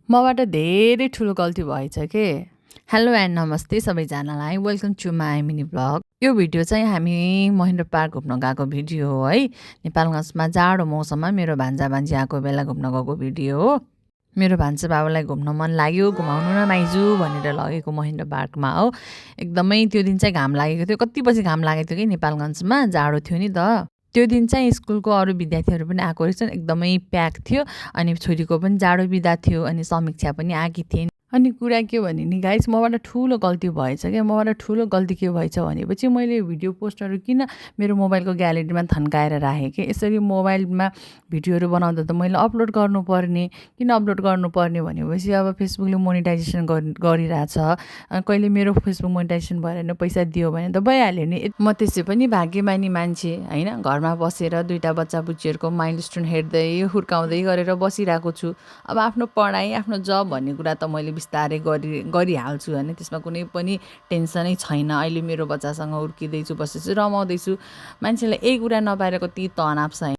मबाट धेरै ठुलो गल्ती भएछ के। हेलो एन्ड नमस्ते सबैजनालाई, welcome to my mini vlog. यो भिडियो चाहिँ हामी महेन्द्र पार्क घुम्न गएको भिडियो हो है। नेपालगञ्जमा जाडो मौसममा मेरो भान्जा भान्जी आएको बेला घुम्न गएको भिडियो हो। मेरो भान्जा बाबुलाई घुम्न मन लाग्यो, घुमाउनु न माइजू भनेर लगेको महेन्द्र पार्कमा हो। एकदमै त्यो दिन चाहिँ घाम लागेको थियो, कति बजी घाम लागेको थियो कि नेपालगञ्जमा, जाडो थियो नि त। त्यो दिन चाहिँ स्कुलको अरू विद्यार्थीहरू पनि आएको रहेछन्, एकदमै प्याक थियो। अनि छोरीको पनि जाडो बिदा थियो, अनि समीक्षा पनि आएकी थिइन्। अनि कुरा के भने नि गाइस, मबाट ठुलो गल्ती भएछ क्या। मबाट ठुलो गल्ती के भएछ भनेपछि मैले भिडियो पोस्टहरू किन मेरो मोबाइलको ग्यालेरीमा थन्काएर राखेँ कि। यसरी मोबाइलमा भिडियोहरू बनाउँदा त मैले अपलोड गर्नुपर्ने। किन अपलोड गर्नुपर्ने भनेपछि अब फेसबुकले मोनिटाइजेसन गरिरहेछ। कहिले मेरो फेसबुक मोनिटाइजेसन भएर नै पैसा दियो भने त भइहाल्यो नि। म त्यसै पनि भाग्यमानी मान्छे होइन, घरमा बसेर दुईवटा बच्चा बुच्चीहरूको माइलस्टोन हेर्दै हुर्काउँदै गरेर बसिरहेको छु। अब आफ्नो पढाइ, आफ्नो जब भन्ने कुरा त मैले बिस्तारै गरिहाल्छु होइन, त्यसमा कुनै पनि टेन्सनै छैन। अहिले मेरो बच्चासँग हुर्किँदैछु, बस्दैछु, रमाउँदैछु। मान्छेलाई यही कुरा नपाएर कति तनाव छ।